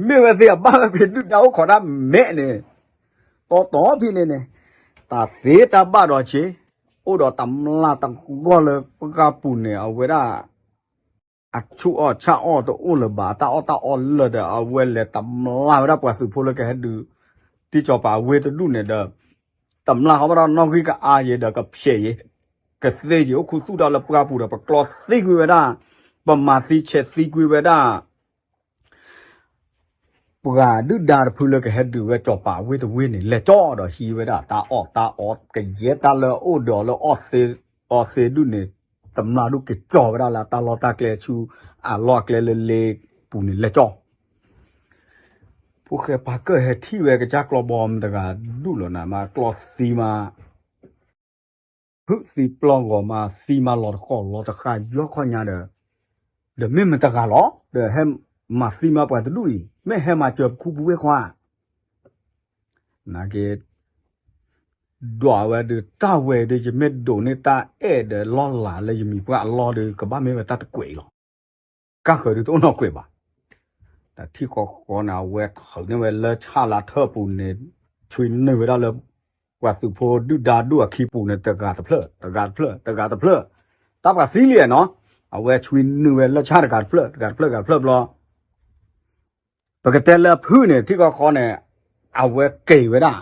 မ့ၢ်ဝဲသ့ၣ်အဘၣ်ဝဲဖံဒုၣ်ဒါအိၣ်ခိးဒၣ်မဲာ်န့ၣ်, တီတီဖံန့ၣ်န့ၣ်, တၢ်သ့တၢ်ဘၣ်ဒီးဆ့, အိၣ်ဒီးတမျၢ်တဂီၢ်လၢပှၢ်ပူၤန့ၣ် အဝဲဒၣ် အဆူၣ်အီၣ်ဆၣ်အီၣ်တအိၣ်လၢၤဘၣ် အတၢ်အီၣ်တၢ်အီလၢာ်ဒီး အဝဲလဲၤတမျၢ်ဝဲဒၣ်ပှၤသုးဖိလၢကဟဲဒုး တံၢ်စီၤပၤဝ့ၢ်တဒူၣ်န့ၣ်ဒီး တမျၢ်ဃီဘၣ်ဒီးနီၣ်ဂံၢ်ကအါယံၤဒီးကဖျဲးယံၤ, ကသ့ယံၤ အိၣ်ခူသူၣ်ဒီးလၢပှၢ်ပူၤဒီး ပကျီသံကွံာ်ဝဲဒၣ်, ပမၤသံဆဲးသံကွံာ်ဝဲဒၣ် ပှၤဒုၣ်ဒါတဖုလၢကဟဲဒုးဝဲစီၤပၤဝ့ၢ်တဝ့ၢ်န့ၣ် လဲၤကၠီဒီးဟံးဝဲဒၣ်တၢ်အီၣ်တၢ်အီ ကယဲၢ်တၢ်လၢအအိၣ်ဒီးလၢ အီၣ်သ့ဒူၣ်န့ၣ်, တမျၢ်ဒူၣ်က့ၤကၠီဝဲဒၣ်လၢတၢ်လီၢ်တၢ်ကျဲဆူ အလီၢ်အကျဲလၢလ့ပူၤန့ၣ်လဲၤကၠီ ဖိၣ်ဃဲဖါကၢၢ်ဟဲထံၣ်ဝဲကစၢ်ကျီဘီမတဂၤဒူၣ်လီၤနၤ မးကျီသံမး ဟုၣ်သံပျီၢ်ဂီၤမး သံမးလီၤတဃီၤလီၤတဃာ် ယီၢ်ခီညါဒီး, ဒီးမ့ၢ်မတဂၤလီၤ ဒီးဟဲမၤသံမးပှၤတဒူၣ်အံၤ မ့ၢ်ဟဲမၤစၢၤပခူပဝ့ၢ်ခွါ နာ်က့ ဒွးဝဲဒုးတၢ်ဝဲဒုး ယမ့ၢ်ဒိးန့ၢ်တၢ်အဲၣ်ဒီးလီၢ်လၤလၢယမံၤပှၢ်အလီၢ်ဒီး ကဘၣ်မ့ၢ်ဝဲတၢ်တကွဲးအံၤလီၤ. ကၢ်ဃၢၤဒုးတအိၣ်နီၢ်ကွဲးဘၣ်. တၢ်ထံၣ်ဃီဃီန့ၣ် အဝဲထၢၣ်န့ၢ်ဝဲလၢဆၣ်လၢထၢၣ်ပူၤန့ၣ် ဆွံနုာ်ဝဲဒၣ်လၢ ပှၤသုးဖိဒုၣ်ဒါဒူၣ်အခံပူၤန့ၣ် တဂၤတဖျၢၣ် တဂၤတဖျၢၣ် တဂၤတဖျၢၣ်, တၢ်ပှၤသံလံနီၤ, အဝဲဆွံနုာ်ဝဲလၢဆၣ်တဂၤတဖျၢၣ် တဂၤတဖျၢၣ် တဂၤတဖျၢၣ်ဘျီ ပကတဲလၢအဖုၣ်န့ၣ် ထံၣ်ဃီဃီန့ၣ် အဝဲက့ၤဝဲဒၣ်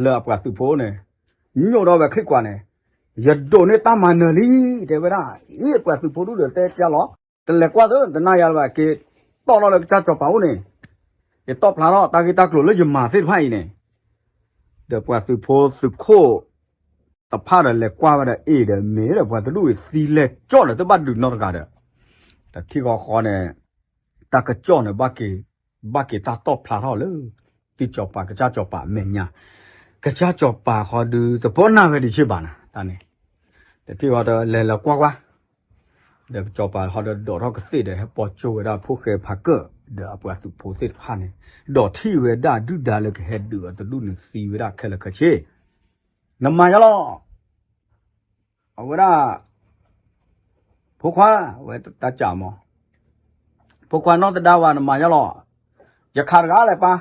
လၢအပှၤသုးဖိန့ၣ် ညိၣ်ထီၣ်ဝဲချံကွၢ်န့ၣ် ယဒိးန့ၢ်တၢ်မၤနၢၤလံ တဲဝဲဒၣ် အ့ ပှၤသုးဖိဒူၣ်ဒီးတဲကါလီၤ တလဲၤကွၢ်သၢ တနၢ်ယၤလၢၤဘၣ် က့ၤတီၣ်ထီၣ်လၢကစၢ်စီၤပၤအိၣ်န့ၣ် ယတီၣ်ဖျါထီၣ်တၢ်ဂ့ၢ်တၢ်ကျိၤလၢယမၤသ့ၣ်တဖၣ်အံၤန့ၣ် ဒီးပှၤသုးဖိသုးခိၣ်တဖၣ်ဒီးလဲၤကွၢ်ဝဲဒီး အ့ၣ်ဒီးမ့ၢ်ဒီးပှၤတဒူၣ်အံၤသံလဲၣ်ကၠီၣ်ဒီး တဘၣ်ဒုးနီတဂၤဒီး တထံၣ်ဃီဃီန့ၣ် တၢ်ကစီၣ်န့ၣ် ဘၣ်က့ၤတၢ်တီၣ်ဖျါထီၣ်လၢ တံၢ်စီၤပၤ ကစၢ်စီၤပၤအမဲာ်ညါ ကစၢ်စီၤပၤဃီဒုး တပီၢ်နၢ်ဝဲဒံးဆ့ဘၣ်နၤ တၢ်န့ၣ် တထံၣ်ဃီဒီးလဲၤလၢကွၢ်ကွၢ် ဒီးစီၤပၤဃီဒီးဒိးထီၣ်ကသ့ၣ်ဒီး ဟဲပိာ်ကၠိဝဲဒၣ်ဖိၣ်ဃဲဖးကၢၣ် ဒီးအပှၤသုးဖိသ့ၣ်တဖၣ်န့ၣ် ဒီးထံၣ်ဝဲဒၣ်ဒုၣ်ဒါလၢကဟဲဒုးအီၤတဒူၣ်န့ၣ်သံဝဲဒၣ်ခဲလၢာ်ခဲဆ့ နမၤညီလီၤ အဝဲဒၣ် ဖိခွါ အဝဲတၢ်စံးမး ဖိခွါနီၢ်သဒါဝၤ နမၤညီလီၤ ယခးတဂၤလဲၣ်ပၢ်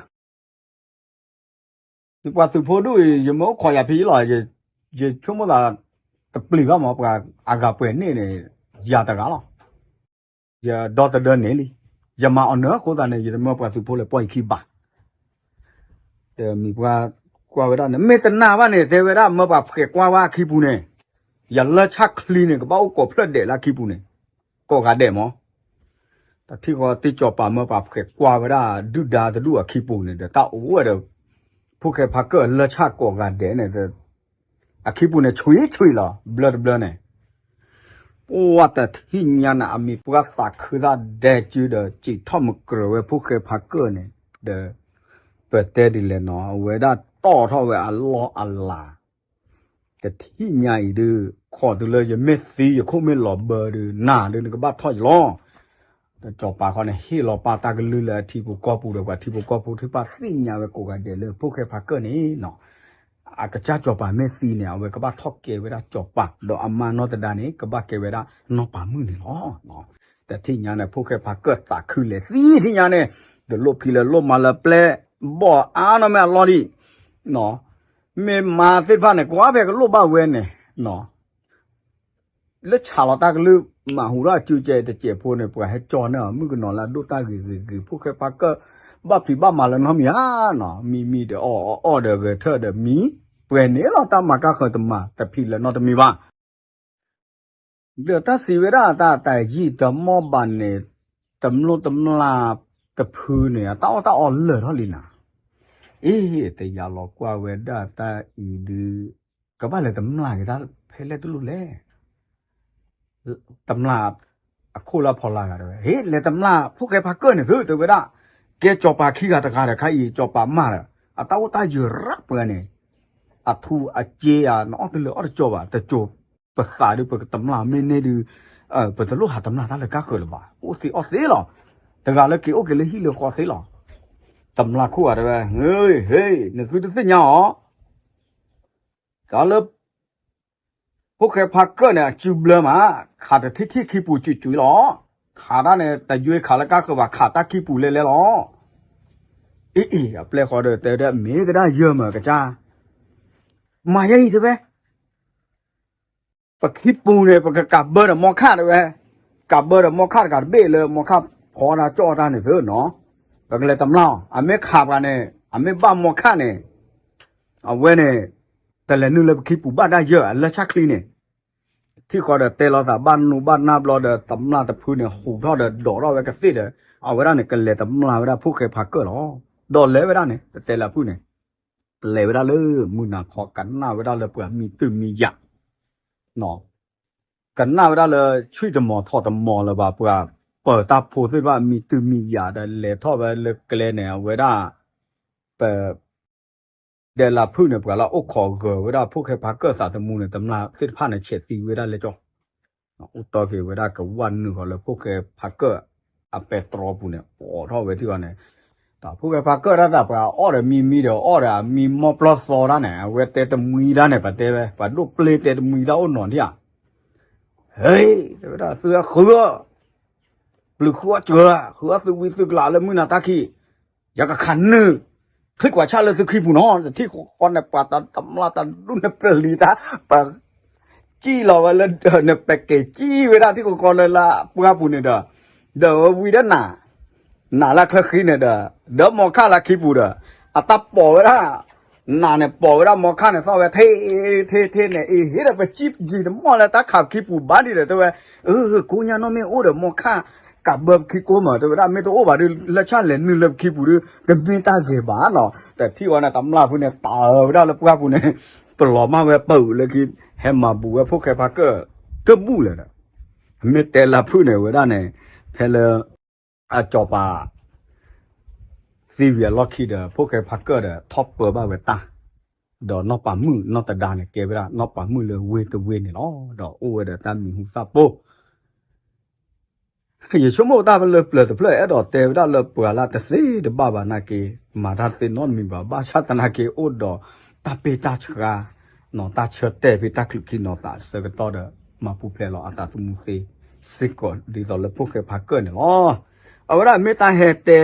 ပှၤသုးဖိဒူၣ်အံၤ ယမ့ၢ်အိၣ်ခိးယၤဖဲအံၤလီၤ ယဆိကမိၣ်သး တပျံၤဘၣ်မး ပှၤအဂၤပှဲၤန့ၣ်န့ၣ် ယၤတဂၤလီၤ ယဒီသဒၢန့ၣ်လံ ယမၤအီၤနၢအဃိသတးန့ၣ် ယတမၢပှၤသုးဖိလဲၤပိာ်ယခံဘၣ် ဒီးမံၤပှၢ်ကွၢ်ဝဲဒၣ်န့ၣ် မ့ၢ်တနာ်ဘၣ်န့ၣ် တဲဝဲဒၣ် မၢပှၤဖှဲးကွၢ်ဝဲအခံပူၤန့ၣ် ယလၢဆၣ်ချံန့ၣ် ကဘၣ်အိၣ်ကိးဖျၢၣ်ဒဲးလၢအခံပူၤန့ၣ် ကိးဂၤဒဲးမး တထံၣ်ဃီတံၢ်စီၤပၤမၢပှၤဖှဲးကွၢ်ဝဲဒၣ် ဒုၣ်ဒါတဒူၣ်အခံပူၤန့ၣ်ဒီး တၢ်အိၣ်ဝဲဒီး ဖိၣ်ဃဲဖးကၢၣ်လၢဆၣ်ကိးဂၤဒဲးန့ၣ် အခံပူၤန့ၣ် ဆွံဆွံလီၤ ဘျၢတဘျၢန့ၣ် ပှၤတထံၣ်ညါန့ၣ် အမံၤပှၢ်သးခုသၣ်ဒဲကၠူဒီး စံးထီၣ်မုၢ်ကြၢးဝဲဖိၣ်ဃဲဖးကၢၣ်န့ၣ် ဒီး ပတဲဒ်လဲၣ်နီၤ အဝဲဒၣ်တီၣ်ထီၣ်ဝဲအလီၢ်အလၤ တထံၣ်ညါအံၤဒုး ခိးတုၤလၢယမ့ၢ်သံ ယခိၣ်မ့ၢ်လီၤဘၢဒုး နၤဒုးနကဘၣ်ထီၣ်ယလီၤ ဒီးစီၤပၤခီန့ၣ် ဟ့ၣ်လီၤပာ်တၢ်ကလုၢ်လၢအထံဖိကီၢ်ဖိဒီး ပှၤထံဖိကီၢ်ဖိသ့ၣ်တဖၣ်သ့ၣ်ညါဝဲကိးဂၤဒဲးလၢဖိၣ်ဃဲဖးကၢၣ်န့ၣ်နီၤ အကစၢ်စီၤပၤမ့ၢ်သံန့ၣ် အဝဲကဘၣ်ထီၣ်ကဲဝဲဒၣ်စီၤပၤ ဒီးအမါနီၢ်သဒါန့ၣ် ကဘၣ်ကဲဝဲဒၣ်နီၢ်ပၤမုၣ်န့ၣ်လီၤ. တထံၣ်ညါန့ၣ် ဖိၣ်ဃဲဖးကၢၣ်သးခုလဲၤသံထံၣ်ညါန့ၣ် တလိၣ်ဖံးလၢလိၣ်မၤလၢပျဲၢ် ဘီၣ်အါနီၢ်မ့ၢ်အလီၢ်ဒံး မ့ၢ်မါသ့ၣ်တဖၣ်န့ၣ် ကွၢ်ဖဲကလိၣ်ဘၣ်ဝဲန့ၣ် လၢဆးလီၤတၢ်ကလုၢ် မၤဟူထီၣ်အစုကဲတစဲးဖိန့ၣ် ပှၤဟဲကၠီန့ၢ်အီၤ မုၣ်ကနီၤလၢအဒိၣ်တၢ်ဂ့ၤဂ့ၤဂ့ၤ ဖိၣ်ဃဲဖးကၢၣ် ဘၣ်ဖံးဘၣ်မၤလၢနီတမံၤဧါနီၤ မံမံဒီးအီၣ် အီၣ်ဒီးဂဲၤထၢၣ်ဒီးမံ ပှဲၤန့ၣ်လီၤ တၢ်မၤကါဃၢၤတမၤ တဖံးလၢနီတမံၤဘၣ် ဒီးတၢ်စံးဝဲဒၣ်အတၢ်တၢ်ယံာ်တမီၢ်ဘၣ်န့ၣ် တမျိၢ်တမျာ်တဖုန့ၣ် အတၢ်အီၣ်တၢ်အီလၢာ်ထီၣ်လံနၤ, အ့ တယၤလီၤကွၢ်ဝဲဒၣ်တၢ်အံၤဒုး ကဘၣ်လဲၤတမျာ်က့ၤတၢ်ဖဲလဲၣ်တလိၣ်လဲၣ်. တမျာ်အခိၣ်လၢအဖီလာ်ဂၤတဲဝဲ ဟ့ၣ် လဲၤတမျာ်ဖိၣ်ဃဲဖးကၢၣ်န့ၣ်သု တဲဝဲဒၣ်, ကဲစီၤပၤခံဂၤတဂၤဒီးခါအံၤ စီၤပၤမၢ်ဒီး အတၢ်အိၣ်တၢ်ယၢၤရၣ်ပှဲၤန့ၣ် အထူအစ့ဧါ နအီၣ်တလၢာ်အီၣ်တကီဘၣ် တကီပသးဒုး ပကတမျာ်မ့ၢ်န့ၢ်ဒုး ပတလိၣ်ဟးတမျာ်တၢ်လၢကါဃၢၤလၢၤဘၣ် အိၣ်သ့အီၣ်သ့လီၤ. တဂၤလၢက့ၤအိၣ်က့ၤလၢဟံၣ်လၢဃီသ့လီၤ. တမျာ်ခိၣ်ဂၤတဲဝဲ ဟ့ၣ် ဟ့ၣ် နသုတသ့ၣ်ညါအီၤ တၢ်လၢ ဖိၣ်ဃဲဖးကၢၣ်န့ၣ် အစုဘျၢမး, ခးတထံၣ်ထံၣ်ခံပူၤစုစုလီၤ. ခးတၢ်န့ၣ် တယွ့ခးလၢကါဃၢၤဘၣ် ခးတၢ်ခံပူၤလဲလဲလီၤ. အ့ အ့ အပျဲၢ်ဃီဒီးတဲဝဲဒၣ် မ့ၢ်ကဒၣ်ယၢၢ်မၢ်ကစၢ်, မၤယဲအံၤတဲဝဲ ပခံပူၤန့ၣ် ပကကးဘၢဒီးမီခၣ်တဲဝဲ, ကးဘၢဒီးမီခၣ်တကးတဘ့ၣ်လၢမီခၣ်ဖီတၢ်ကၠီၣ်တၢ်န့ၣ်သုနီၤ, ပကလဲၤတမျာ်အီၤ, အမ့ၢ်ခးပှၤန့ၣ် အမ့ၢ်ဘၣ်မီခၣ်န့ၣ် အဝဲန့ၣ် တလဲၤနုာ်လၢပခံပူၤဘၣ်ဒၣ်ယၢၢ် အလၢဆၣ်ချံန့ၣ်, ထံၣ်ဃီဒီးတဲလိာ်သးဘၣ်နူဘၣ်နၢ်ဘျီဒီး တမျာ်တဖုန့ၣ် ဟူးထီၣ်ဒီးဒိးထီၣ်ဝဲကသ့ၣ်ဒီး အဝဲဒၣ်န့ၣ် ကလဲၤတမျာ်ဝဲဒၣ်ဖိၣ်ဃဲဖးကၢၣ်လီၤ. ဒီးလဲၤဝဲဒၣ်န့ၣ် တတဲလၢအဖုၣ်န့ၣ် လဲၤဝဲဒၣ်လၢမုၢ်နၤခီ ကနၣ်ဝဲဒၣ်လၢပှၤမံၤတုၤမံၤယၤ ကနၣ်ဝဲဒၣ်လၢ ဆွံၣ်တမီၤထီၣ်တမီၤလၢၤဘၣ် ပှၤပၢၤတၢ်ဖိသ့ၣ်တဖၣ် မံၤတုၤမံၤယၤဒီး လဲၤထီၣ်ဝဲလၢကျဲန့ၣ် အဝဲဒၣ် ပ ဒဲးလၢဖုၣ်န့ၣ် ပှၤလၢအိၣ်ခိးဂၢၤဝဲဒၣ် ဖိၣ်ဃဲဖးကၢၣ်သးသမူန့ၣ် တမျာ်သ့ၣ်တဖၣ်န့ၣ် ဆဲးသံဝဲဒၣ်လၢကၠီ အိၣ်တီၢ်က့ၤဝဲဒၣ်ကဝၢ်နုာ်ဃီလၢဖိၣ်ဃဲဖးကၢၣ်အပဲတြီပူၤန့ၣ် ပိာ်ထီၣ်ဝဲထံၣ်အီၤန့ၣ်, တၢ်ဖိၣ်ဃဲဖးကၢၣ်တၢ်သးပှၤအီၣ်ဒီးမံမံဒီးအီၣ်ဒီးအမံမီၢ်ပျီသီတၢ်န့ၣ် အဝဲတဲတမှံတၢ်န့ၣ် ပတဲဝဲ ပှၤဒိၣ်ပျ့တဲတမှံတၢ်အိၣ်နီၤဒံးဧါ. ဟ့ တဲဝဲဒၣ်သုဃုအီၣ် ပျုၤဃုအီၣ်စၢၤ ဃုအီၣ်သုဝံသုကျးလၢမုၢ်နၤတၢ်ခံး, ယကခးနုာ် ချံကွၢ်ဆၣ်လၢသုခံပူၤနီၤ တထံၣ်ဃီန့ၣ် ပှၤတမျာ်တဒူၣ်န့ၣ်ပျံၤတၢ် ပှၤ စံၣ်လီၤဝဲလၢ နပဲက့ၤစံၣ်ဝဲဒၣ်ထံကီကီလၢလၢပှၢ်ပူၤန့ၣ်ဒီး, ဒီးဝံၤဒီးနး, နးလၢချၢဃံန့ၣ်ဒီး, ဒီးမီခၣ်လၢခံပူၤဒီး, အတၢ်ပိာ်ဝဲဒၣ်, နးန့ၣ်ပိာ်ဝဲဒၣ်မီခၣ်န့ၣ်သီၣ်ဝဲ ထဲထဲထဲန့ၣ် အ့ဟ့ၣ်ဒီးပစံၣ်ယံာ်တမီၢ်လၢတၢ်ခးပခံပူၤဘၣ်ဒံးဒီးတဲဝဲ, ကိးညါနီၢ်မ့ၢ်အိၣ်ဒီးမီခၣ် ကးဘၢပခံကိးမး တဲဝဲဒၣ် မ့ၢ်တအိၣ်ဘၣ်ဒီး လၢဆၣ်လဲၤနုာ်လၢပခံပူၤဒီး တမ့ၢ်တၢ်ဂ့ၤဘၣ်နီၤ တထံၣ်ဝဲန့ၣ် တမျၢ်ဖုန့ၣ် တၢ်အၢဝဲဒၣ်လၢပှၢ်ပူၤန့ၣ် ပလီၤမၢ်ဝဲပၢၢ်လၢခံ ဟဲမၤဘူးဝဲဖိၣ်ဃဲဖးကၢၣ် တဘူၣ်လဲၣ်ဒီး မ့ၢ်တဲလၢဖုၣ်န့ၣ်ဝဲဒၣ်န့ၣ် ဖဲလၢ အစီၤပၤ သံဝံၤအလီၢ်ခံဒီး ဖိၣ်ဃဲဖးကၢၣ်ဒီး ထီၣ်ပၢဘၣ်ဝဲတၢ်, ဒီးနီၢ်ပၤမုၣ်နီၢ်တဒါန့ၣ် ကဲဝဲဒၣ်နီၢ်ပၤမုၣ်လၢဝ့ၢ်တဝ့ၢ်န့ၣ်လီၤ. ဒီးအိၣ်ဝဲဒီးတၢ်မံၤဟူသၣ်ပိၢ် ယဆိကမိၣ်တၢ်လၢပျၢၤတဖျၢၣ် အဲၣ်ဒိးတဲဝဲဒၣ်လၢပှၤလၢတသ့တဘၣ်ဘၣ်နာ်က့ မၤတၢ်တသ့နီတမံၤဘၣ် ဘၣ်ဆၣ်သနာ်က့အိၣ်ဒီးတၢ်ပ့ၢ်တၢ်ဆှါ နီၢ်တၢ်ဆၢတဲာ်ဖဲတၢ်ချုးခံနီၤသးအဆၢကတီၢ်ဒီး မၤပူၤဖျဲးလီၤအသးသမူသ့ စ့ၢ်ကီးဒ်သိးလၢဖိၣ်ဃဲဖးကၢၣ်န့ၣ်လီၤ. အဝဲဒၣ်မ့ၢ်တၢ်ဟဲတဲ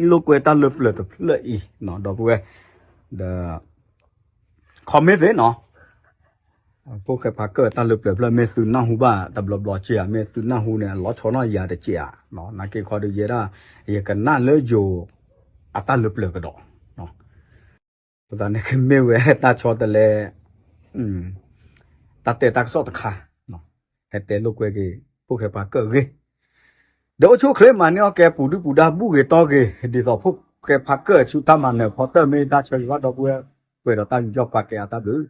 လိာ်ကွဲတၢ်လၢပျၢၤတဖျၢၣ်အံၤ ဒီပုၢ်ဝဲၢ် ဒီး comment သ့နီၤ ဖိၣ်ဃဲဖးကၢၣ်တၢ်လၢပျၢၤဖျၢၣ် မ့ၢ်သုနၢ်ဟူဘၣ်တဘျီဘျီက့ဧါ မ့ၢ်သုနၢ်ဟူန့ၣ် လီၤဆီနီၣ်ယၤတက့ဧါ, နာ်က့ခီဒီးယဲဒၣ် ယကနၣ်လၢယိၤ အတၢ်လၢပျၢၤကဒီး, ပသးန့ၣ်ကမ့ၢ်ဝဲတၢ်ဆီတလဲ တၢ်တဲတၢ်ကစီၣ်တခါ ဟဲတဲလိာ်ကွဲက့ၤ ဖိၣ်ဃဲဖးကၢၣ်ဂ့ၢ် ဒီးအိၣ်ဆူၣ်အိၣ်ချ့မၤန့ၢ်အီၣ်ကဲပူၤဒုၣ်ပူၤဒါဘူၣ်ဂ့ၤတီဂ့ၤ ဒ်သိးဖိၣ်ဃဲဖးကၢၣ်ဆူတၢ်မၤနၢၤခီတၢၢ် မ့ၢ်တၢ်ဆၢဂ့ၤဘၣ်ဒီပုၢ်ဝဲၢ် ပှဲၤဒီးတၢ်ယူးယီၣ်ပာ်ကဲအတၢ်ဘျုး